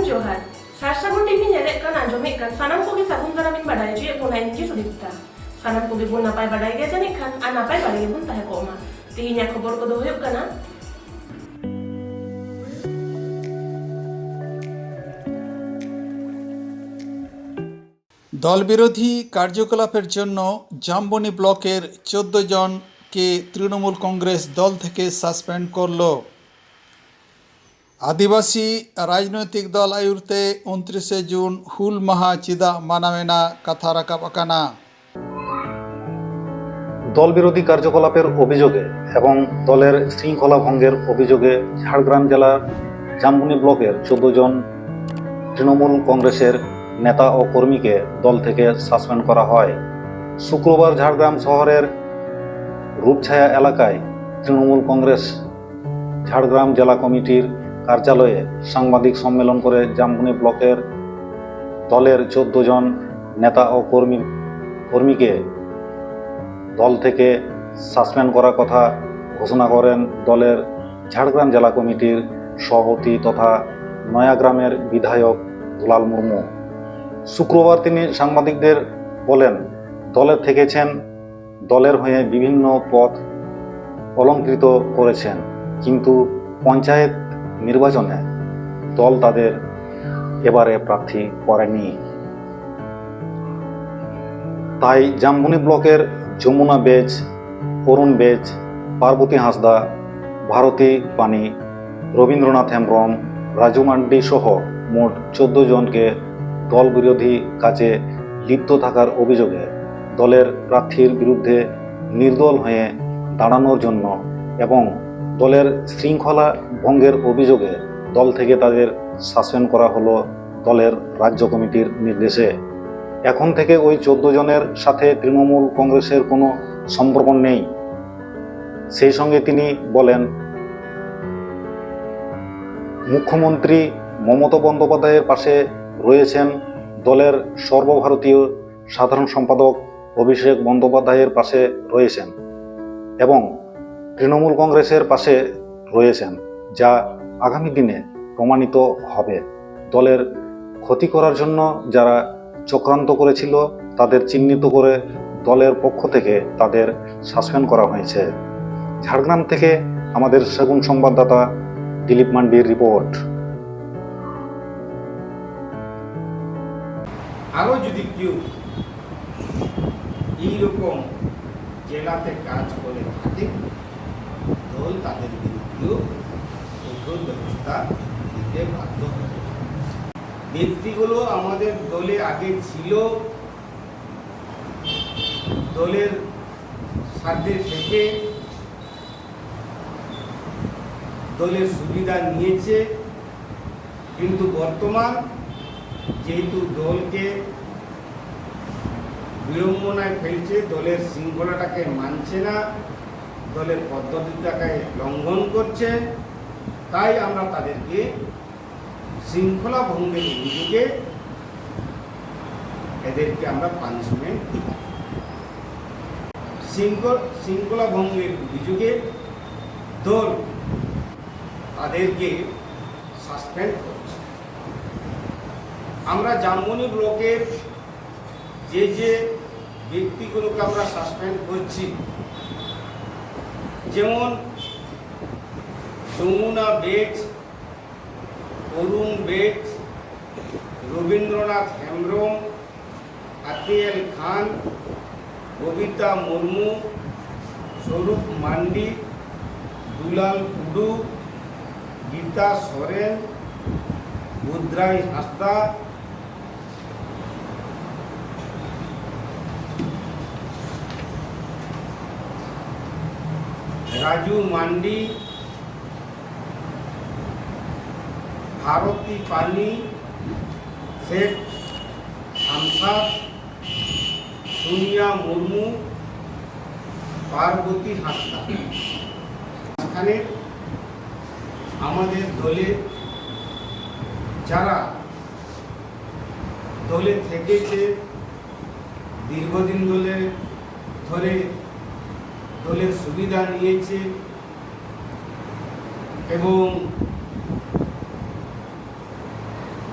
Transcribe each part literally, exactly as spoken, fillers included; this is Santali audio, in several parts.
ᱡᱚᱦᱟᱨ᱾ ᱥᱟᱨᱥᱟᱹᱜᱩᱱ ᱴᱤᱵᱷᱤ ᱧᱮᱞᱮᱫ ᱠᱟᱱ, ᱟᱸᱡᱚᱢᱮᱫ ᱠᱟᱱ ᱥᱟᱱᱟᱢ ᱠᱚᱜᱮ ᱥᱟᱹᱜᱩᱱ ᱫᱟᱨᱟᱢ ᱤᱧ ᱵᱟᱰᱟᱭ ᱦᱚᱪᱚᱭᱮᱫ ᱵᱚᱱᱟ, ᱤᱧ ᱜᱮ ᱥᱩᱫᱤᱯᱛᱟ᱾ ᱥᱟᱱᱟᱢ ᱠᱚᱜᱮ ᱵᱚᱱ ᱱᱟᱯᱟᱭ ᱵᱟᱰᱟᱭ ᱜᱮᱭᱟ ᱡᱟᱹᱱᱤᱡ ᱠᱷᱟᱱ, ᱟᱨ ᱱᱟᱯᱟᱭ ᱵᱟᱲᱟ ᱜᱮᱵᱚᱱ ᱛᱟᱦᱮᱸ ᱠᱚᱜ ᱢᱟ᱾ ᱛᱮᱦᱮᱧᱟᱜ ᱠᱷᱚᱵᱚᱨ ᱠᱚᱫᱚ ᱦᱩᱭᱩᱜ ᱠᱟᱱᱟ, দল বিরোধী কার্যকলাপের জন্য জামবনি ব্লকের চোদ্দ জনকে তৃণমূল কংগ্রেস দল থেকে সাসপেন্ড করল। আদিবাসী রাজনৈতিক দল আয়ুরতে ঊনত্রিশে জুন হুল মাহা ᱪᱮᱫᱟᱜ ᱢᱟᱱᱟᱣᱮᱱᱟ ᱠᱟᱛᱷᱟ ᱨᱟᱠᱟᱵ ᱟᱠᱟᱱᱟ। দল বিরোধী কার্যকলাপের অভিযোগে এবং দলের শৃঙ্খলা ভঙ্গের অভিযোগে ঝাড়গ্রাম জেলার জামবনি ব্লকের চোদ্দ জন তৃণমূল কংগ্রেসের নেতা ও কর্মীকে দল থেকে সাসপেন্ড করা হয়। শুক্রবার ঝাড়গ্রাম শহরের রূপছায়া এলাকায় তৃণমূল কংগ্রেস ঝাড়গ্রাম জেলা কমিটির কার্যালয়ে সাংবাদিক সম্মেলন করে জামবনি ব্লকের দলের চোদ্দ জন নেতা ও কর্মী কর্মীকে দল থেকে সাসপেন্ড করার কথা ঘোষণা করেন দলের ঝাড়গ্রাম জেলা কমিটির সভাপতি তথা নয়াগ্রামের বিধায়ক দুলাল মুর্মু। শুক্রবার তিনি সাংবাদিকদের বলেন, দলে থেকেছেন, দলের হয়ে বিভিন্ন পদ অলংকৃত করেছেন, কিন্তু পঞ্চায়েত নির্বাচনে দল তাদের এবারে প্রার্থী করেনি। তাই জামবনি ব্লকের যমুনা বেজ, অরুণ বেজ, পার্বতী হাঁসদা, ভারতী পানি, রবীন্দ্রনাথ হেমব্রম, রাজু মান্ডি সহ মোট চোদ্দ জনকে দল বিরোধী কাজে লিপ্ত থাকার অভিযোগে দলের প্রার্থীর বিরুদ্ধে নির্দল হয়ে দাঁড়ানোর জন্য এবং দলের শৃঙ্খলা ভঙ্গের অভিযোগে দল থেকে তাদের সাসপেন্ড করা হলো দলের রাজ্য কমিটির নির্দেশে। এখন থেকে ওই চোদ্দ জনের সাথে তৃণমূল কংগ্রেসের কোনো সম্পর্ক নেই। সেই সঙ্গে তিনি বলেন, মুখ্যমন্ত্রী মমতা বন্দ্যোপাধ্যায়ের পাশে রয়েছেন দলের সর্বভারতীয় সাধারণ সম্পাদক অভিষেক বন্দ্যোপাধ্যায়ের পাশে রয়েছেন এবং তৃণমূল কংগ্রেসের পাশে রয়েছেন, যা আগামী দিনে প্রমাণিত হবে। দলের ক্ষতি করার জন্য যারা চক্রান্ত করেছিল, তাদের চিহ্নিত করে দলের পক্ষ থেকে তাদের সাসপেন্ড করা হয়েছে। ঝাড়গ্রাম থেকে আমাদের সেগুন সংবাদদাতা দিলীপ মান্ডির রিপোর্ট। আরও যদি কেউ এইরকম জেলাতে কাজ করে থাকে, দল তাদের বিরুদ্ধেও কঠোর ব্যবস্থা নিতে বাধ্য হবে। ব্যক্তিগুলো আমাদের দলে আগে ছিল, দলের সাথে থেকে দলের সুবিধা নিয়েছে, কিন্তু বর্তমান যেহেতু দলকে বিড়ম্বনায় ফেলছে, দলের শৃঙ্খলাটাকে মানছে না, দলের পদ্ধতিটাকে লঙ্ঘন করছে, তাই আমরা তাদেরকে শৃঙ্খলা ভঙ্গের অভিযোগে এদেরকে আমরা পানিশমেন্ট দিই। শৃঙ্খল শৃঙ্খলা ভঙ্গের অভিযোগে দল তাদেরকে সাসপেন্ড করছে। আমরা জামবনি ব্লকের যে যে ব্যক্তিগুলোকে আমরা সাসপেন্ড করছি, যেমন যমুনা বেগ, অরুণ বেগ, রবীন্দ্রনাথ হেমব্রম, আতিয়াল খান, ববিতা মুর্মু, স্বরূপ মান্ডি, দুলাল টুডু, গীতা সরেন, বুদ্রাই হাঁসদা, রাজু মান্ডি, ভারতী পানি, শেখ শামসাদ, সোনিয়া মুর্মু, পার্বতী হাঁসদা। মাঝখানে আমাদের দলে যারা দলে থেকেছে, দীর্ঘদিন দলে ধরে দলের সুবিধা নিয়েছে এবং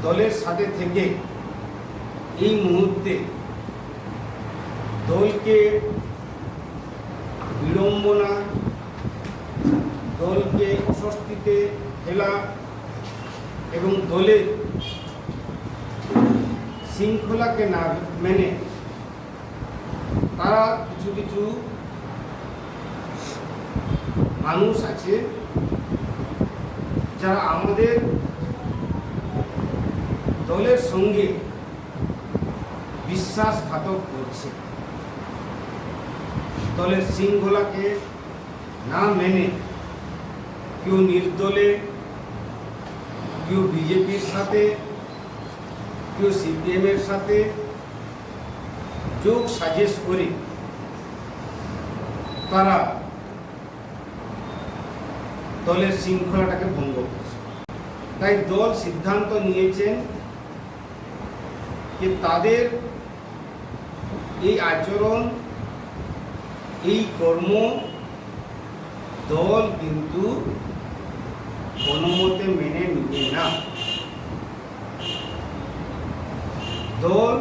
দলের সাথে থেকে এই মুহূর্তে দলকে বিড়ম্বনা, দলকে অস্বস্তিতে ফেলা এবং দলের শৃঙ্খলাকে না মেনে তারা কিছু কিছু মানুষ আছে যারা আমাদের দলের সঙ্গে বিশ্বাসঘাতক করছে। দলের শৃঙ্খলাকে না মেনে কেউ নির্দলে, কেউ বিজেপির সাথে, কেউ সিপিএমের সাথে যোগ সাজেশ করে তারা দলের শৃঙ্খলাটাকে ভঙ্গ করছে। তাই দল সিদ্ধান্ত নিয়েছেন যে তাদের এই আচরণ, এই কর্ম দল কিন্তু কোনো মতে মেনে নিবে না। দল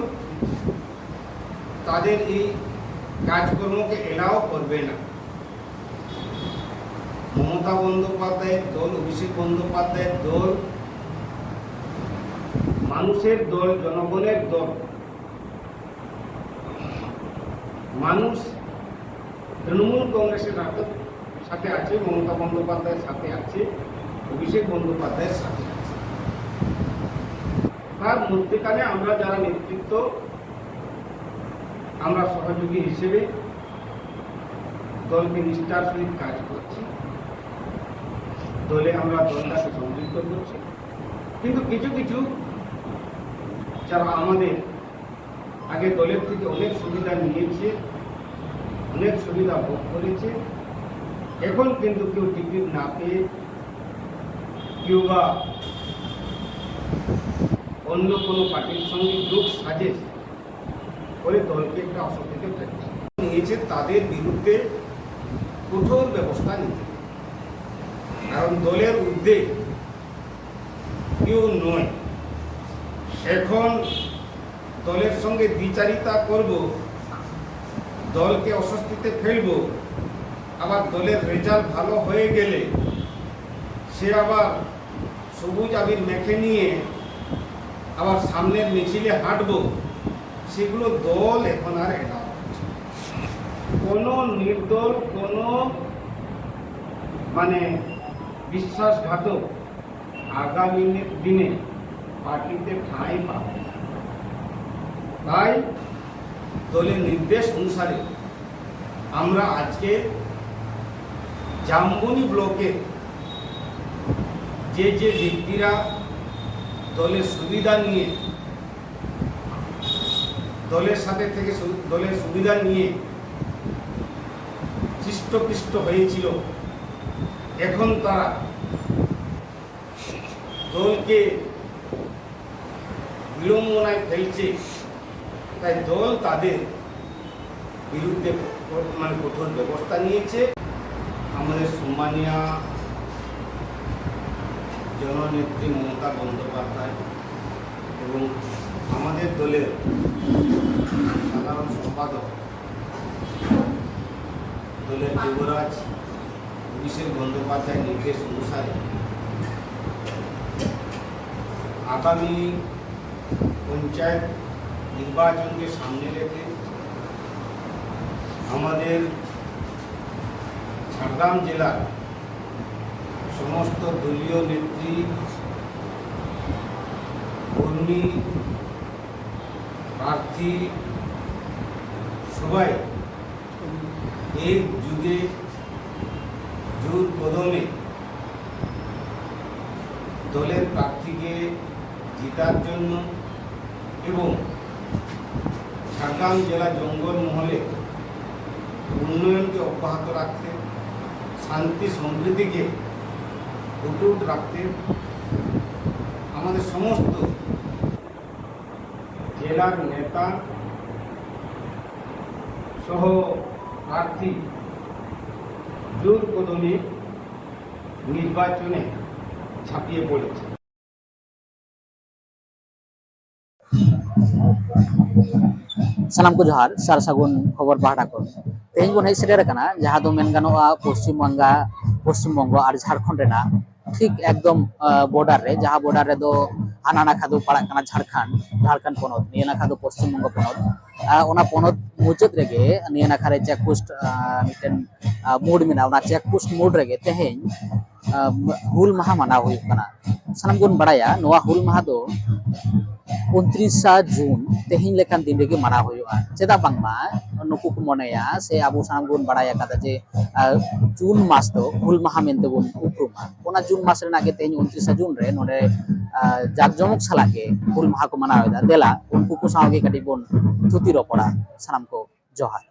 তাদের এই কাজকর্মকে এলাও করবে না। মমতা বন্দ্যোপাধ্যায়ের দল, অভিষেক বন্দ্যোপাধ্যায়ের দল মানুষের দল, জনগণের দল। মানুষ তৃণমূল কংগ্রেসের সাথে আছে, মমতা বন্দ্যোপাধ্যায়ের সাথে আছে, অভিষেক বন্দ্যোপাধ্যায়ের সাথে আছে। তার মধ্যেখানে আমরা যারা নেতৃত্ব, আমরা সহযোগী হিসেবে দলকে নিষ্ঠার সহিত কাজ করছি, দলে আমরা দলটাকে সমৃদ্ধ করছি। কিন্তু কিছু কিছু যারা আমাদের আগে দলের থেকে অনেক সুবিধা নিয়েছে, অনেক সুবিধা ভোগ করেছে, এখন কিন্তু কেউ টিকিট না পেয়ে কেউ বা অন্য কোনো পার্টির সঙ্গে যোগ সাজেশ করে দলকে একটা অস্বস্তিতে ফেলছে। নিয়েছে তাদের বিরুদ্ধে কঠোর ব্যবস্থা নিতে, কারণ দলের ঊর্ধ্বে কেউ নয়। এখন দলের সঙ্গে দ্বিচারিতা করব, দলকে অস্বস্তিতে ফেলব, আবার দলের রেজাল্ট ভালো হয়ে গেলে সে আবার সবুজ আবির মেখে নিয়ে আবার সামনের মিছিলে হাঁটব, সেগুলো দল এখন আর এলাও করছে। কোনো নির্দল, কোনো মানে বিশ্বাসঘাতক আগামী দিনে পার্টিতে ঠাঁই পাবে না। তাই দলের নির্দেশ অনুসারে আমরা আজকে জামবনি ব্লকে যে যে ব্যক্তিরা দলের সুবিধা নিয়ে, দলের সাথে থেকে সু- দলের সুবিধা নিয়ে হৃষ্টপিষ্ট হয়েছিল, এখন তারা দলকে বিড়ম্বনায় ফেলছে, তাই দল তাদের বিরুদ্ধে ক- মানে কঠোর ব্যবস্থা নিয়েছে। আমাদের সম্মানীয় জননেত্রী মমতা বন্দ্যোপাধ্যায় এবং আমাদের দলের সাধারণ সম্পাদক দলের যুবরাজ অভিষেক বন্দ্যোপাধ্যায়ের নির্দেশ অনুসারে আগামী পঞ্চায়েত নির্বাচনকে সামনে রেখে আমাদের ঝাড়গ্রাম জেলার সমস্ত দলীয় নেতৃ, কর্মী, প্রার্থী সবাই এক যুগে জোর কদমে দলের প্রার্থীকে জেতার জন্য এবং ঝাড়গ্রাম জেলা জঙ্গলমহলে উন্নয়নকে অব্যাহত রাখতে, শান্তি সম্প্রীতিকে অটুট রাখতে আমাদের সমস্ত জেলার নেতা সহ প্রার্থী জোর কদমে নির্বাচনে ঝাঁপিয়ে পড়েছে। ᱥᱟᱱᱟᱢ ᱠᱚ ᱡᱚᱦᱟᱨ, ᱥᱟᱨ ᱥᱟᱹᱜᱩᱱ ᱠᱷᱚᱵᱚᱨ ᱯᱟᱦᱴᱟ ᱠᱷᱚᱱ᱾ ᱛᱮᱦᱮᱧ ᱵᱚᱱ ᱦᱮᱡ ᱥᱮᱴᱮᱨ ᱟᱠᱟᱱᱟ ᱡᱟᱦᱟᱸ ᱫᱚ ᱢᱮᱱ ᱜᱟᱱᱚᱜᱼᱟ ᱯᱚᱥᱪᱤᱢ ᱵᱟᱝᱜᱟ, ᱯᱚᱥᱪᱤᱢ ᱵᱚᱝᱜᱚ ᱟᱨ ᱡᱷᱟᱲᱠᱷᱚᱸᱰ ᱨᱮᱱᱟᱜ ᱴᱷᱤᱠ ᱮᱠᱫᱚᱢ ᱵᱚᱰᱟᱨ ᱨᱮ, ᱡᱟᱦᱟᱸ ᱵᱚᱰᱟᱨ ᱨᱮᱫᱚ ᱦᱟᱱᱟ ᱱᱟᱠᱷᱟ ᱫᱚ ᱯᱟᱲᱟᱜ ᱠᱟᱱᱟ ᱡᱷᱟᱲᱠᱷᱚᱸᱰ, ᱡᱷᱟᱲᱠᱷᱚᱸᱰ ᱯᱚᱱᱚᱛ, ᱱᱤᱭᱟᱹ ᱱᱟᱠᱷᱟ ᱫᱚ ᱯᱚᱥᱪᱤᱢ ᱵᱚᱝᱜᱚ ᱯᱚᱱᱚᱛ᱾ ᱟᱨ ᱚᱱᱟ ᱯᱚᱱᱚᱛ ᱢᱩᱪᱟᱹᱫ ᱨᱮᱜᱮ ᱱᱤᱭᱟᱹ ᱱᱟᱠᱷᱟ ᱨᱮ ᱪᱮᱠ ᱯᱳᱥᱴ ᱢᱤᱫᱴᱮᱱ ᱢᱳᱲ ᱢᱮᱱᱟᱜᱼᱟ᱾ ᱚᱱᱟ ᱪᱮᱠ ᱯᱳᱥᱴ ᱢᱳᱲ ᱨᱮᱜᱮ ᱛᱮᱦᱮᱧ ᱦᱩᱞ ᱢᱟᱦᱟ ᱢᱟᱱᱟᱣ ᱦᱩᱭᱩᱜ ᱠᱟᱱᱟ᱾ ᱥᱟᱱᱟᱢ ᱵᱚᱱ ᱵᱟᱲᱟᱭᱟ ᱱᱚᱣᱟ ᱦᱩᱞ ᱢᱟᱦᱟ ᱫᱚ ᱩᱱᱛᱨᱤᱥᱟ ᱡᱩᱱ, ᱛᱮᱦᱮᱧ ᱞᱮᱠᱟᱱ ᱫᱤᱱ ᱨᱮᱜᱮ ᱢᱟᱱᱟᱣ ᱦᱩᱭᱩᱜᱼᱟ᱾ ᱪᱮᱫᱟᱜ ᱵᱟᱝᱢᱟ ᱱᱩᱠᱩ ᱠᱚ ᱢᱚᱱᱮᱭᱟ ᱥᱮ ᱟᱵᱚ ᱥᱟᱱᱟᱢ ᱵᱚᱱ ᱵᱟᱲᱟᱭ ᱟᱠᱟᱫᱟ ᱡᱮ ᱡᱩᱱ ᱢᱟᱥ ᱫᱚ ᱦᱩᱞ ᱢᱟᱦᱟ ᱢᱮᱱᱛᱮ ᱵᱚᱱ ᱩᱯᱨᱩᱢᱟ᱾ ᱚᱱᱟ ᱡᱩᱱ ᱢᱟᱥ ᱨᱮᱱᱟᱜ ᱜᱮ ᱛᱮᱦᱮᱧ ᱩᱱᱛᱨᱤᱥᱟ ᱡᱩᱱ ᱨᱮ ᱱᱚᱰᱮ ᱡᱟᱠ ᱡᱚᱢᱚᱠ ᱥᱟᱞᱟᱜ ᱜᱮ ᱦᱩᱞ ᱢᱟᱦᱟ ᱠᱚ ᱢᱟᱱᱟᱣ ᱮᱫᱟ᱾ ᱫᱮᱞᱟ ᱩᱱᱠᱩ ᱠᱚ ᱥᱟᱶ ᱜᱮ ᱠᱟᱹᱴᱤᱡ ᱵᱚᱱ ᱛᱷᱩᱛᱤ ᱨᱚᱯᱚᱲᱟ᱾ ᱥᱟᱱᱟᱢ ᱠᱚ ᱡᱚᱦᱟᱨ᱾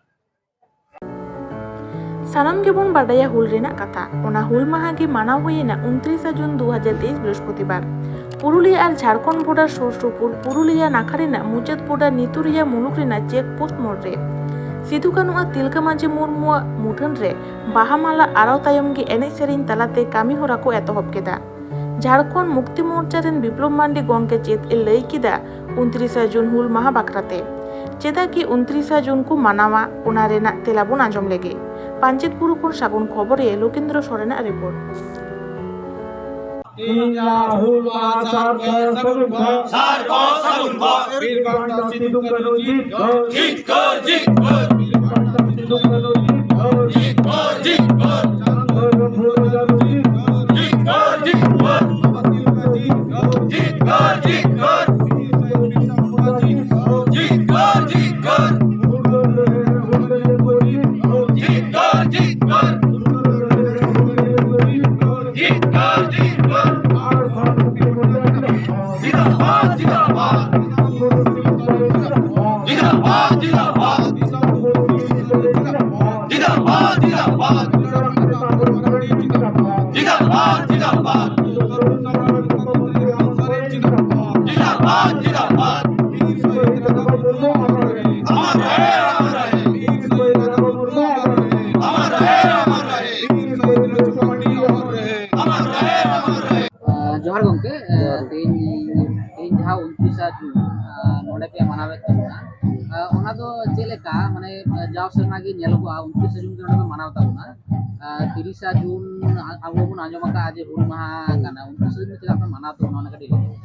ᱥᱟᱱᱟᱢ ᱜᱮᱵᱚᱱ ᱵᱟᱰᱟᱭᱟ ᱦᱩᱞ ᱨᱮᱱᱟᱜ ᱠᱟᱛᱷᱟ᱾ ᱚᱱᱟ ᱦᱩᱞ ᱢᱟᱦᱟ ᱜᱮ ᱢᱟᱱᱟᱣ ᱦᱩᱭᱮᱱᱟ ᱩᱱᱛᱨᱤᱥᱟ ᱡᱩᱱ ᱫᱩ ᱦᱟᱡᱟᱨ ᱛᱮᱭᱤᱥ ᱵᱨᱤᱦᱚᱥᱯᱚᱛᱤᱵᱟᱨ᱾ ᱯᱩᱨᱩᱞᱤᱭᱟᱹ ᱟᱨ ᱡᱷᱟᱲᱠᱷᱚᱸᱰ ᱵᱚᱰᱟᱨ ᱥᱩᱨ ᱥᱩᱯᱩᱨ ᱯᱩᱨᱩᱞᱤᱭᱟᱹ ᱱᱟᱠᱷᱟ ᱨᱮᱱᱟᱜ ᱢᱩᱪᱟᱹᱫ ᱵᱚᱰᱟᱨ ᱱᱤᱛᱩᱨᱤᱭᱟ ᱢᱩᱞᱩᱠ ᱨᱮᱱᱟᱜ ᱪᱮᱠ ᱯᱳᱥᱴ ᱢᱳᱲ ᱨᱮ ᱥᱤᱫᱩ ᱠᱟᱹᱱᱩ ᱟᱨ ᱛᱤᱞᱠᱟᱹ ᱢᱟᱹᱡᱷᱤ ᱢᱩᱨᱢᱩᱣᱟᱜ ᱢᱩᱴᱷᱟᱹᱱ ᱨᱮ ᱵᱟᱦᱟ ᱢᱟᱞᱟ ᱟᱨᱟᱣ ᱛᱟᱭᱚᱢ ᱜᱮ ᱮᱱᱮᱡ ᱥᱮᱨᱮᱧ ᱛᱟᱞᱟᱛᱮ ᱠᱟᱹᱢᱤ ᱦᱚᱨᱟ ᱠᱚ ᱮᱛᱚᱦᱚᱵ ᱠᱮᱫᱟ᱾ ᱡᱷᱟᱲᱠᱷᱚᱸᱰ ᱢᱩᱠᱛᱤ ᱢᱳᱨᱪᱟ ᱨᱮᱱ ᱵᱤᱯᱞᱚᱵ ᱢᱟᱱᱰᱤ ᱜᱚᱢᱠᱮ ᱪᱮᱫ ᱮ ᱞᱟᱹᱭ ᱠᱮᱫᱟ ᱩᱱᱛᱨᱤᱥᱟ ᱡᱩᱱ ᱦᱩᱞ ᱢᱟᱦᱟ ᱵᱟᱠᱷᱨᱟᱛᱮ? ᱪᱮᱫᱟᱜ ᱠᱤ ᱩᱱᱛᱨᱤᱥᱟ ᱡᱩᱱ ᱠᱚ ᱢᱟᱱᱟᱣᱟ, ᱚᱱᱟ ᱨᱮᱱᱟᱜ ᱛᱮᱞᱟ ᱵᱚᱱ ᱟᱸᱡᱚᱢ ᱞᱮᱜᱮ᱾ ᱯᱟᱧᱪᱮᱛ ᱵᱩᱨᱩ ᱠᱷᱚᱱ ᱥᱟᱹᱜᱩᱱ ᱠᱷᱚᱵᱚᱨᱤᱭᱟᱹ ᱞᱳᱠᱮᱱᱫᱨᱚ ᱥᱚᱨᱮᱱᱟᱜ ᱨᱤᱯᱳᱨᱴ᱾ ᱤᱧᱟᱜ ᱦᱩᱞ ᱢᱟᱦᱟ ᱥᱟᱨ ᱠᱚ ᱥᱟᱹᱜᱩᱱ ᱠᱚ᱾ ᱥᱟᱨ ᱠᱚ ᱥᱟᱹᱜᱩᱱ ᱠᱚ᱾ ᱵᱤᱨ ᱵᱟᱱᱴᱟ ᱥᱤᱫᱩ ᱠᱟᱹᱱᱩ ᱡᱤᱛᱠᱟᱹᱨ᱾ ᱡᱤᱛᱠᱟᱹᱨ, ᱡᱤᱛᱠᱟᱹᱨ᱾ ᱵᱤᱨ ᱵᱟᱱᱴᱟ ᱥᱤᱫᱩ ᱠᱟᱹᱱᱩ ᱡᱤᱛᱠᱟᱹᱨ᱾ ᱡᱤᱛᱠᱟᱹᱨ, ᱡᱤᱛᱠᱟᱹᱨ᱾ ᱪᱟᱸᱫ ᱵᱷᱳᱭᱨᱳᱵ ᱯᱷᱩᱞᱳ ᱡᱷᱟᱱᱳ ᱡᱤᱛᱠᱟᱹᱨ᱾ ᱡᱤᱛᱠᱟᱹᱨ, ᱡᱤᱛᱠᱟᱹᱨ᱾ ᱵᱟᱵᱟ ᱛᱤᱞᱠᱟᱹ ᱡᱤᱛᱠᱟᱹᱨ᱾ ᱡᱤᱛᱠᱟᱹᱨ, ᱡᱤᱛᱠᱟᱹᱨ᱾ ᱵᱤᱨᱥᱟ ᱢᱩᱱᱰᱟ ᱡᱤᱛᱠᱟᱹᱨ᱾ ᱡᱤᱛᱠᱟᱹᱨ, ᱡᱤᱛᱠᱟᱹᱨ᱾ ᱦᱩᱞᱜᱟᱹᱨᱤᱭᱟᱹ, ᱦᱩᱞᱜᱟᱹᱨᱤᱭᱟᱹ ᱠᱚ ᱡᱤᱛᱠᱟᱹᱨ᱾ ᱡᱤᱛᱠᱟᱹᱨ, ᱡᱤᱛᱠᱟᱹᱨ᱾ ᱦᱩᱞᱜᱟᱹᱨᱤᱭᱟᱹ, ᱦᱩᱞᱜᱟᱹᱨᱤᱭᱟᱹ ᱠᱚ ᱡᱤᱛᱠᱟᱹᱨ᱾ ᱡᱤᱛᱠᱟᱹᱨ, ᱡᱤᱛᱠᱟᱹᱨ᱾ ᱟᱨ ᱵᱷᱟᱨᱚᱛ ᱢᱩᱠᱛᱤ ᱢᱳᱨᱪᱟ ᱡᱤᱛᱠᱟᱹᱨ᱾ ᱡᱤᱱᱫᱟᱵᱟᱫ, ᱡᱤᱱᱫᱟᱵᱟᱫ᱾ ᱡᱤᱱᱫᱟᱵᱟᱫ, ᱡᱤᱱᱫᱟᱵᱟᱫ᱾ ᱡᱤᱱᱫᱟᱵᱟᱫ, ᱡᱤᱱᱫᱟᱵᱟᱫ᱾ ᱡᱤᱱᱫᱟᱵᱟᱫ, ᱡᱤᱱᱫᱟᱵᱟᱫ᱾ ᱡᱤᱱᱫᱟᱵᱟᱫ, ᱡᱤᱱᱫᱟᱵᱟᱫ᱾ ᱟᱢᱟᱨ ᱨᱟᱦᱮ, ᱟᱢᱟᱨ ᱨᱟᱦᱮ᱾ ᱟᱢᱟᱨ ᱨᱟᱦᱮ, ᱟᱢᱟᱨ ᱨᱟᱦᱮ᱾ ᱟᱢᱟᱨ ᱨᱟᱦᱮ, ᱟᱢᱟᱨ ᱨᱟᱦᱮ᱾ ᱡᱚᱦᱟᱨ ᱜᱚᱢᱠᱮ᱾ ᱡᱚᱦᱟᱨ᱾ ᱛᱮᱦᱮᱧ, ᱛᱮᱦᱮᱧ ᱡᱟᱦᱟᱸ ᱩᱱᱛᱨᱤᱥᱟ ᱡᱩᱱ ᱱᱚᱰᱮ ᱯᱮ ᱢᱟᱱᱟᱣᱮᱫ ᱛᱟᱵᱚᱱᱟ᱾ ᱚᱱᱟ ᱫᱚ ᱪᱮᱫ ᱞᱮᱠᱟ, ᱢᱟᱱᱮ ᱡᱟᱣ ᱥᱮᱨᱢᱟ ᱜᱮ ᱧᱮᱞᱚᱜᱚᱜᱼᱟ ᱩᱱᱛᱨᱤᱥᱟ ᱡᱩᱱ ᱜᱮ ᱱᱚᱰᱮ ᱯᱮ ᱢᱟᱱᱟᱣ ᱛᱟᱵᱚᱱᱟ? ᱛᱤᱨᱤᱥᱟ ᱡᱩᱱ ᱟᱵᱚ ᱵᱚᱱ ᱟᱸᱡᱚᱢ ᱟᱠᱟᱫᱼᱟ ᱡᱮ ᱦᱩᱞ ᱢᱟᱦᱟ ᱠᱟᱱᱟ, ᱩᱱᱛᱨᱤᱥᱟ ᱡᱩᱱ ᱫᱚ ᱪᱮᱫᱟᱜ ᱯᱮ ᱢᱟᱱᱟᱣ ᱛᱟᱵᱚᱱᱟ, ᱚᱱᱟ ᱠᱟᱹᱴᱤᱡ ᱞᱟᱹᱭ ᱢᱮ᱾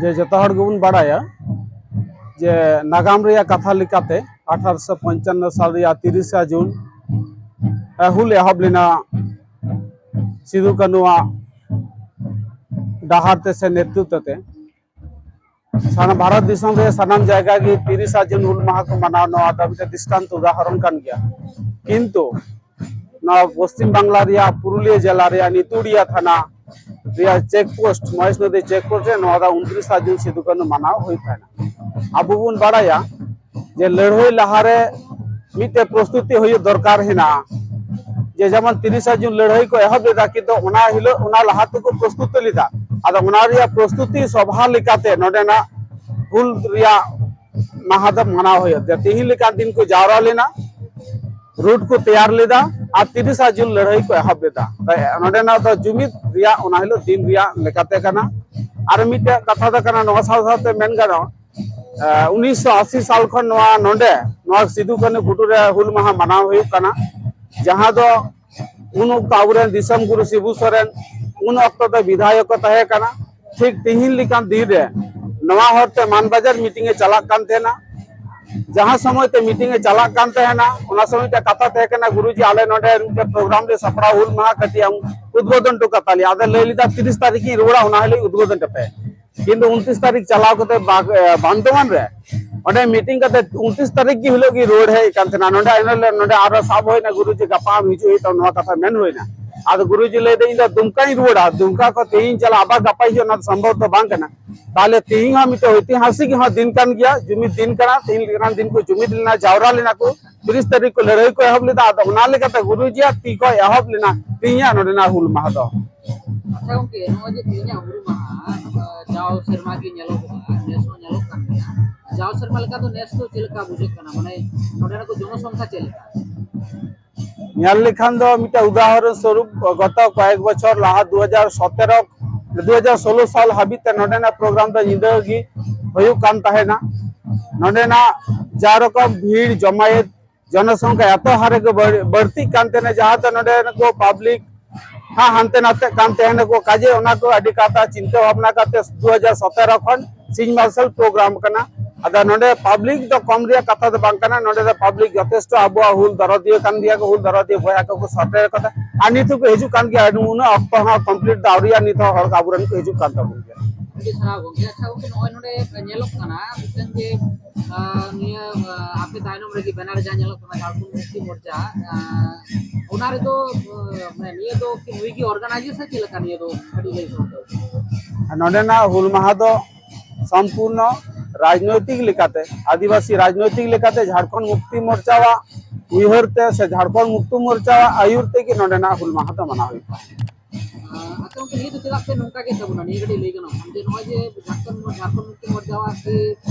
ᱡᱮ ᱡᱚᱛᱚ ᱦᱚᱲ ᱜᱮᱵᱚᱱ ᱵᱟᱲᱟᱭᱟ ᱡᱮ ᱱᱟᱜᱟᱢ ᱨᱮᱭᱟᱜ ᱠᱟᱛᱷᱟ ᱞᱮᱠᱟᱛᱮ ᱟᱴᱷᱟᱨᱚᱥᱚ ᱯᱚᱧᱪᱟᱱᱱᱚ ᱥᱟᱞ ᱨᱮᱭᱟᱜ ᱛᱤᱨᱤᱥᱟ ᱡᱩᱱ ᱦᱩᱞ ᱮᱦᱚᱵ ᱞᱮᱱᱟ ᱥᱤᱫᱩ ᱠᱟᱹᱱᱩᱣᱟᱜ ᱰᱟᱦᱟᱨ ᱛᱮ ᱥᱮ ᱱᱮᱛᱨᱤᱛᱵ ᱛᱮ᱾ ᱥᱟᱱᱟᱢ ᱵᱷᱟᱨᱚᱛ ᱫᱤᱥᱚᱢ ᱨᱮ ᱥᱟᱱᱟᱢ ᱡᱟᱭᱜᱟ ᱜᱮ ᱛᱤᱨᱤᱥᱟ ᱡᱩᱱ ᱦᱩᱞ ᱢᱟᱦᱟ ᱠᱚ ᱢᱟᱱᱟᱣ, ᱱᱚᱣᱟ ᱫᱚ ᱢᱤᱫᱴᱮᱱ ᱫᱨᱤᱥᱴᱟᱱᱛᱚ ᱩᱫᱟᱦᱚᱨᱚᱱ ᱠᱟᱱ ᱜᱮᱭᱟ᱾ ᱠᱤᱱᱛᱩ ᱱᱚᱣᱟ ᱯᱚᱥᱪᱤᱢ ᱵᱟᱝᱞᱟ ᱨᱮᱭᱟᱜ ᱯᱩᱨᱩᱞᱤᱭᱟᱹ ᱡᱮᱞᱟ ᱨᱮᱭᱟᱜ ᱱᱤᱛᱩᱲᱤᱭᱟ ᱛᱷᱟᱱᱟ ᱨᱮᱭᱟᱜ ᱪᱮᱠ ᱯᱳᱥᱴ, ᱢᱚᱦᱮᱥ ᱱᱚᱫᱤ ᱪᱮᱠ ᱯᱳᱥᱴ ᱨᱮ ᱱᱚᱣᱟ ᱫᱚ ᱩᱱᱛᱨᱤᱥᱟ ᱡᱩᱱ ᱥᱤᱫᱩ ᱠᱟᱹᱱᱩ ᱢᱟᱱᱟᱣ ᱦᱩᱭᱩᱜ ᱛᱟᱦᱮᱱᱟ᱾ ᱟᱵᱚ ᱵᱚᱱ ᱵᱟᱲᱟᱭᱟ ᱡᱮ ᱞᱟᱹᱲᱦᱟᱹᱭ ᱞᱟᱦᱟᱨᱮ ᱢᱤᱫᱴᱮᱡ ᱯᱨᱚᱥᱛᱩᱛᱤ ᱦᱩᱭᱩᱜ ᱫᱚᱨᱠᱟᱨ ᱦᱮᱱᱟᱜᱼᱟ᱾ ᱡᱮ ᱡᱮᱢᱚᱱ ᱛᱤᱨᱤᱥᱟ ᱡᱩᱱ ᱞᱟᱹᱲᱦᱟᱹᱭ ᱠᱚ ᱮᱦᱚᱵ ᱞᱮᱫᱟ, ᱠᱤᱱᱛᱩ ᱚᱱᱟ ᱦᱤᱞᱳᱜ ᱚᱱᱟ ᱞᱟᱦᱟ ᱛᱮᱠᱚ ᱯᱨᱚᱥᱛᱩᱛ ᱞᱮᱫᱟ᱾ ᱟᱫᱚ ᱚᱱᱟ ᱨᱮᱭᱟᱜ ᱯᱨᱚᱥᱛᱩᱛᱤ ᱥᱚᱵᱷᱟ ᱞᱮᱠᱟᱛᱮ ᱱᱚᱰᱮᱱᱟᱜ ᱦᱩᱞ ᱨᱮᱭᱟᱜ ᱢᱟᱦᱟ ᱫᱚ ᱢᱟᱱᱟᱣ ᱦᱩᱭᱩᱜ ᱛᱮ ᱛᱤᱦᱤᱧ ᱞᱮᱠᱟᱱ ᱫᱤᱱ ᱠᱚ ᱡᱟᱣᱨᱟ ᱞᱮᱱᱟ, ᱨᱩᱴ ᱠᱚ ᱛᱮᱭᱟᱨ ᱞᱮᱫᱟ ᱟᱨ ᱛᱤᱨᱤᱥᱟ ᱡᱩᱱ ᱞᱟᱹᱲᱦᱟᱹᱭ ᱠᱚ ᱮᱦᱚᱵ ᱞᱮᱫᱟ᱾ ᱱᱚᱰᱮᱱᱟᱜ ᱫᱚ ᱡᱩᱢᱤᱫ ᱨᱮᱭᱟᱜ ᱚᱱᱟ ᱦᱤᱞᱳᱜ ᱫᱤᱱ ᱨᱮᱭᱟᱜ ᱞᱮᱠᱟᱛᱮ ᱠᱟᱱᱟ᱾ ᱟᱨ ᱢᱤᱫᱴᱮᱡ ᱠᱟᱛᱷᱟ ᱫᱚ ᱠᱟᱱᱟ, ᱱᱚᱣᱟ ᱥᱟᱶ ᱥᱟᱶᱛᱮ ᱢᱮᱱ ᱜᱟᱱᱚᱜᱼᱟ, ᱩᱱᱤᱥᱥᱚ ᱟᱥᱤ ᱥᱟᱞ ᱠᱷᱚᱱ ᱱᱚᱣᱟ ᱱᱚᱰᱮ ᱱᱚᱣᱟ ᱥᱤᱫᱩ ᱠᱟᱹᱱᱦᱩ ᱜᱩᱴᱩ ᱨᱮ ᱦᱩᱞ ᱢᱟᱦᱟ ᱢᱟᱱᱟᱣ ᱦᱩᱭᱩᱜ ᱠᱟᱱᱟ, ᱡᱟᱦᱟᱸ ᱫᱚ ᱩᱱ ᱚᱠᱛᱚ ᱟᱵᱚᱨᱮᱱ ᱫᱤᱥᱚᱢ ᱜᱩᱨᱩ ᱥᱤᱵᱩ ᱥᱚᱨᱮᱱ ᱩᱱ ᱚᱠᱛᱚ ᱫᱚ ᱵᱤᱫᱷᱟᱭᱚᱠ ᱠᱚ ᱛᱟᱦᱮᱸ ᱠᱟᱱᱟ᱾ ᱴᱷᱤᱠ ᱛᱤᱦᱤᱧ ᱞᱮᱠᱟᱱ ᱫᱤᱱ ᱨᱮ ᱱᱚᱣᱟ ᱦᱚᱨᱛᱮ ᱢᱟᱱᱵᱟᱡᱟᱨ ᱢᱤᱴᱤᱝ ᱮ ᱪᱟᱞᱟᱜ ᱠᱟᱱ ᱛᱟᱦᱮᱱᱟ᱾ ᱡᱟᱦᱟᱸ ᱥᱚᱢᱚᱭ ᱛᱮ ᱢᱤᱴᱤᱝ ᱮ ᱪᱟᱞᱟᱜ ᱠᱟᱱ ᱛᱟᱦᱮᱱᱟ, ᱚᱱᱟ ᱥᱚᱢᱚᱭ ᱛᱮ ᱠᱟᱛᱷᱟ ᱛᱟᱦᱮᱸ ᱠᱟᱱᱟ, ᱜᱩᱨᱩᱡᱤ, ᱟᱞᱮ ᱱᱚᱰᱮ ᱢᱤᱫᱴᱮᱱ ᱯᱨᱳᱜᱨᱟᱢ ᱞᱮ ᱥᱟᱯᱲᱟᱣ, ᱦᱩᱞ ᱢᱟᱦᱟ ᱠᱟᱹᱴᱤᱡ ᱟᱢ ᱩᱫᱵᱳᱫᱚᱱ ᱦᱚᱴᱚ ᱠᱟᱛᱟ ᱞᱮᱭᱟ᱾ ᱟᱫᱚ ᱞᱟᱹᱭ ᱞᱮᱫᱟ, ᱛᱤᱨᱤᱥ ᱛᱟᱹᱨᱤᱠᱷ ᱤᱧ ᱨᱩᱣᱟᱹᱲᱟ, ᱚᱱᱟ ᱦᱤᱞᱳᱜ ᱩᱫᱵᱳᱫᱚᱱ ᱦᱚᱴᱚ ᱠᱟᱭᱟ᱾ ᱠᱤᱱᱛᱩ ᱩᱱᱛᱨᱤᱥ ᱛᱟᱹᱨᱤᱠᱷ ᱪᱟᱞᱟᱣ ᱠᱟᱛᱮ ᱵᱟᱜ-, ᱮ, ᱵᱟᱱᱫᱳᱣᱟᱱ ᱨᱮ ᱚᱸᱰᱮ ᱢᱤᱴᱤᱝ ᱠᱟᱛᱮ ᱩᱱᱛᱨᱤᱥ ᱛᱟᱹᱨᱤᱠᱷ ᱜᱮ ᱦᱤᱞᱳᱜ ᱜᱮ ᱨᱩᱣᱟᱹᱲ ᱦᱮᱡ ᱠᱟᱱ ᱛᱟᱦᱮᱱᱟ᱾ ᱱᱚᱰᱮ ᱮᱱᱦᱤᱞᱳᱜ ᱱᱚᱰᱮ ᱟᱨᱚ ᱥᱟᱵ ᱦᱩᱭᱱᱟ, ᱜᱩᱨᱩᱡᱤ ᱜᱟᱯᱟ ᱟᱢ ᱦᱤᱡᱩᱜ ᱦᱩᱭᱩᱜ ᱛᱟᱢᱟ, ᱱᱚᱣᱟ ᱠᱟᱛᱷᱟ ᱢᱮᱱ ᱦᱩᱭᱱᱟ᱾ ᱟᱫᱚ ᱜᱩᱨᱩᱡᱤ ᱞᱟᱹᱭ ᱫᱟ, ᱤᱧ ᱫᱚ ᱫᱩᱢᱠᱟᱧ ᱨᱩᱣᱟᱹᱲᱟ, ᱫᱩᱢᱠᱟ ᱠᱷᱚᱱ ᱛᱮᱦᱤᱧ ᱪᱟᱞᱟᱜ ᱟᱵᱟᱨ ᱜᱟᱯᱟ ᱦᱤᱡᱩᱜ, ᱚᱱᱟ ᱫᱚ ᱥᱚᱢᱵᱷᱚᱵ ᱫᱚ ᱵᱟᱝ ᱠᱟᱱᱟ᱾ ᱛᱟᱦᱞᱮ ᱛᱮᱦᱤᱧ ᱦᱚᱸ ᱢᱤᱫᱴᱮᱱ ᱳᱭᱛᱤᱦᱟᱥᱤᱠ ᱦᱚᱸ ᱫᱤᱱ ᱠᱟᱱ ᱜᱮᱭᱟ, ᱡᱩᱢᱤᱫ ᱫᱤᱱ ᱠᱟᱱᱟ᱾ ᱛᱮᱦᱤᱧ ᱞᱮᱠᱟᱱ ᱫᱤᱱ ᱠᱚ ᱡᱩᱢᱤᱫ ᱞᱮᱱᱟ, ᱡᱟᱣᱨᱟ ᱞᱮᱱᱟ ᱠᱚ, ᱛᱤᱨᱤᱥ ᱛᱟᱹᱨᱤᱠᱷ ᱠᱚ ᱞᱟᱹᱲᱦᱟᱹᱭ ᱠᱚ ᱮᱦᱚᱵ ᱞᱮᱫᱟ᱾ ᱟᱫᱚ ᱚᱱᱟ ᱞᱮᱠᱟᱛᱮ ᱜᱩᱨᱩᱡᱤᱭᱟᱜ ᱛᱤ ᱠᱷᱚᱱ ᱮᱦᱚᱵ ᱞᱮᱱᱟ ᱛᱮᱦᱤᱧᱟᱜ ᱱᱚᱰᱮᱱᱟᱜ ᱦᱩᱞ ᱢᱟᱦᱟ ᱫᱚ᱾ ᱟᱪᱪᱷᱟ ᱜᱚᱝᱠᱮ, ᱱᱚᱜᱼᱚᱭ ᱡᱮ ᱛᱮᱦᱮᱧᱟᱜ ᱦᱩᱞ ᱢᱟᱦᱟ, ᱱᱚᱝᱠᱟ ᱡᱟᱣ ᱥᱮᱨᱢᱟ ᱜᱮ ᱧᱮᱞᱚᱜᱚᱜᱼᱟ, ᱱᱮᱥ ᱦᱚᱸ ᱧᱮᱞᱚᱜ ᱠᱟᱱ ᱜᱮᱭᱟ᱾ ᱡᱟᱣ ᱥᱮᱨᱢᱟ ᱞᱮᱠᱟ ᱫᱚ ᱱᱮᱥ ᱫᱚ ᱪᱮᱫ ᱞᱮᱠᱟ ᱵᱩᱡᱷᱟᱹᱜ ᱠᱟᱱᱟ? ᱢᱟᱱᱮ ᱱᱚᱰᱮᱱᱟᱜ ᱠᱚ ᱡᱚᱱᱚᱥᱚᱝᱠᱷᱟ ᱪᱮᱫ ᱞᱮᱠᱟ? ᱧᱮᱞ ᱞᱮᱠᱷᱟᱱ ᱫᱚ ᱢᱤᱫᱴᱟᱝ ᱩᱫᱟᱦᱚᱨᱚᱱ ᱥᱚᱨᱩᱯ, ᱜᱚᱛᱚ ᱠᱚᱭᱮᱠ ᱵᱚᱪᱷᱚᱨ ᱞᱟᱦᱟ ᱫᱩ ᱦᱟᱡᱟᱨ ᱥᱚᱛᱮᱨᱚ ᱫᱩ ᱦᱟᱡᱟᱨ ᱥᱳᱞᱳ ᱥᱟᱞ ᱦᱟᱹᱵᱤᱡ ᱛᱮ ᱱᱚᱰᱮᱱᱟᱜ ᱯᱨᱳᱜᱨᱟᱢ ᱫᱚ ᱧᱤᱫᱟᱹ ᱜᱮ ᱦᱩᱭᱩᱜ ᱠᱟᱱ ᱛᱟᱦᱮᱱᱟ᱾ ᱱᱚᱰᱮᱱᱟᱜ ᱡᱟ ᱨᱚᱠᱚᱢ ᱵᱷᱤᱲ ᱡᱚᱢᱟᱭᱮᱛ, ᱡᱚᱱᱚᱥᱚᱝᱠᱷᱟ ᱮᱛᱚ ᱦᱟᱨ ᱨᱮᱜᱮ ᱵᱟᱹᱲ-, ᱵᱟᱹᱲᱛᱤᱜ ᱠᱟᱱ ᱛᱟᱦᱮᱱᱟ, ᱡᱟᱦᱟᱸ ᱫᱚ ᱱᱚᱰᱮ ᱠᱚ ᱯᱟᱵᱽᱞᱤᱠ ᱦᱟᱸᱜ ᱦᱟᱱᱛᱮ ᱱᱟᱛᱮᱜ ᱠᱟᱱ ᱛᱟᱦᱮᱱᱟᱠᱚ᱾ ᱠᱟᱡᱮ ᱚᱱᱟ ᱠᱚ ᱟᱹᱰᱤ ᱠᱟᱛᱷᱟ ᱪᱤᱱᱛᱟᱹ ᱵᱷᱟᱵᱽᱱᱟ ᱠᱟᱛᱮ ᱫᱩ ᱦᱟᱡᱟᱨ ᱥᱚᱛᱮᱨᱚ ᱠᱷᱚᱱ ᱥᱤᱧ ᱢᱟᱨᱥᱟᱞ ᱯᱨᱳᱜᱨᱟᱢ ᱠᱟᱱᱟ᱾ ᱟᱫᱚ ᱱᱚᱰᱮ ᱯᱟᱵᱽᱞᱤᱠ ᱫᱚ ᱠᱚᱢ ᱨᱮᱭᱟᱜ ᱠᱟᱛᱷᱟ ᱫᱚ ᱵᱟᱝ ᱠᱟᱱᱟ, ᱱᱚᱰᱮ ᱫᱚ ᱯᱟᱵᱽᱞᱤᱠ ᱡᱚᱛᱷᱮᱥᱴᱚ ᱟᱵᱚᱣᱟᱜ ᱦᱩᱞ ᱫᱚᱨᱚᱫᱤᱭᱟᱹ ᱠᱟᱱ ᱜᱮᱭᱟ ᱠᱚ, ᱦᱩᱞ ᱫᱚᱨᱚᱫᱤᱭᱟᱹ ᱵᱚᱭᱦᱟ ᱠᱚᱠᱚ ᱥᱮᱴᱮᱨ ᱠᱟᱫᱟ᱾ ᱟᱨ ᱱᱤᱛ ᱦᱚᱸᱠᱚ ᱦᱤᱡᱩᱜ ᱠᱟᱱ ᱜᱮᱭᱟ, ᱩᱱᱟᱹᱜ ᱚᱠᱛᱚ ᱦᱚᱸ ᱠᱚᱢᱯᱞᱤᱴ ᱫᱚ ᱟᱹᱣᱨᱤᱭᱟ, ᱱᱤᱛ ᱦᱚᱸ ᱦᱚᱲ ᱠᱚ ᱟᱵᱚᱨᱮᱱ ᱠᱚ ᱦᱤᱡᱩᱜ ᱠᱟᱱ ᱛᱟᱵᱚᱱ ᱜᱮᱭᱟ᱾ ᱟᱹᱰᱤ ᱥᱟᱨᱦᱟᱣ ᱜᱚᱢᱠᱮ᱾ ᱟᱪᱪᱷᱟ ᱜᱚᱢᱠᱮ, ᱱᱚᱜᱼᱚᱭ ᱱᱚᱰᱮ ᱧᱮᱞᱚᱜ ᱠᱟᱱᱟ ᱢᱤᱫᱴᱟᱝ ᱡᱮ, ᱟᱸ, ᱱᱤᱭᱟᱹ, ᱟᱸ, ᱟᱯᱮ ᱛᱟᱭᱱᱚᱢ ᱨᱮᱜᱮ ᱵᱮᱱᱟᱨ ᱡᱟᱦᱟᱸ ᱧᱮᱞᱚᱜ ᱠᱟᱱᱟ ᱡᱷᱟᱲᱠᱷᱚᱸᱰ ᱢᱩᱠᱛᱤ ᱢᱳᱨᱪᱟ, ᱟᱸ, ᱚᱱᱟ ᱨᱮᱫᱚ, ᱟᱸ, ᱢᱟᱱᱮ ᱱᱤᱭᱟᱹ ᱫᱚ ᱠᱤ ᱱᱩᱭ ᱜᱮ ᱚᱨᱜᱟᱱᱟᱭᱡᱟᱨ ᱥᱮ ᱪᱮᱫ ᱞᱮᱠᱟ? ᱱᱤᱭᱟᱹ ᱫᱚ ᱠᱟᱹᱴᱤᱡ ᱞᱟᱹᱭ ᱥᱚᱫᱚᱨ ᱛᱟᱵᱚᱱ᱾ ᱱᱚᱰᱮᱱᱟᱜ ᱦᱩᱞ ᱢᱟᱦᱟ ᱫᱚ ᱥᱚᱢᱯᱩᱨᱱᱚ ᱨᱟᱡᱽᱱᱳᱭᱛᱤᱠ ᱞᱮᱠᱟᱛᱮ, ᱟᱹᱫᱤᱵᱟᱹᱥᱤ ᱨᱟᱡᱽᱱᱳᱭᱛᱤᱠ ᱞᱮᱠᱟᱛᱮ ᱡᱷᱟᱲᱠᱷᱚᱸᱰ ᱢᱩᱠᱛᱤ ᱢᱳᱨᱪᱟᱣᱟᱜ ᱩᱭᱦᱟᱹᱨ ᱛᱮ ᱥᱮ ᱡᱷᱟᱲᱠᱷᱚᱸᱰ ᱢᱩᱠᱛᱤ ᱢᱳᱨᱪᱟᱣᱟᱜ ᱟᱹᱭᱩᱨ ᱛᱮᱜᱮ ᱱᱚᱰᱮᱱᱟᱜ ᱦᱩᱞ ᱢᱟᱦᱟ ᱫᱚ ᱢᱟᱱᱟᱣ ᱦᱩᱭᱩᱜ ᱠᱟᱱᱟ᱾ ᱟᱸ, ᱟᱪᱪᱷᱟ ᱜᱚᱢᱠᱮ, ᱱᱤᱭᱟᱹ ᱫᱚ ᱪᱮᱫᱟᱜ ᱯᱮ ᱱᱚᱝᱠᱟ ᱠᱮᱫ ᱛᱟᱵᱚᱱᱟ? ᱱᱤᱭᱟᱹ ᱠᱟᱹᱴᱤᱡ ᱞᱟᱹᱭ ᱜᱟᱱᱚᱜ ᱠᱷᱟᱱ ᱡᱮ ᱱᱚᱜᱼᱚᱭ ᱡᱮ ᱡᱷᱟᱲᱠᱷᱚᱸᱰ, ᱡᱷᱟᱲᱠᱷᱚᱸᱰ ᱢᱩᱠᱛᱤ ᱢᱳᱨᱪᱟᱣᱟᱜ ᱠᱤ,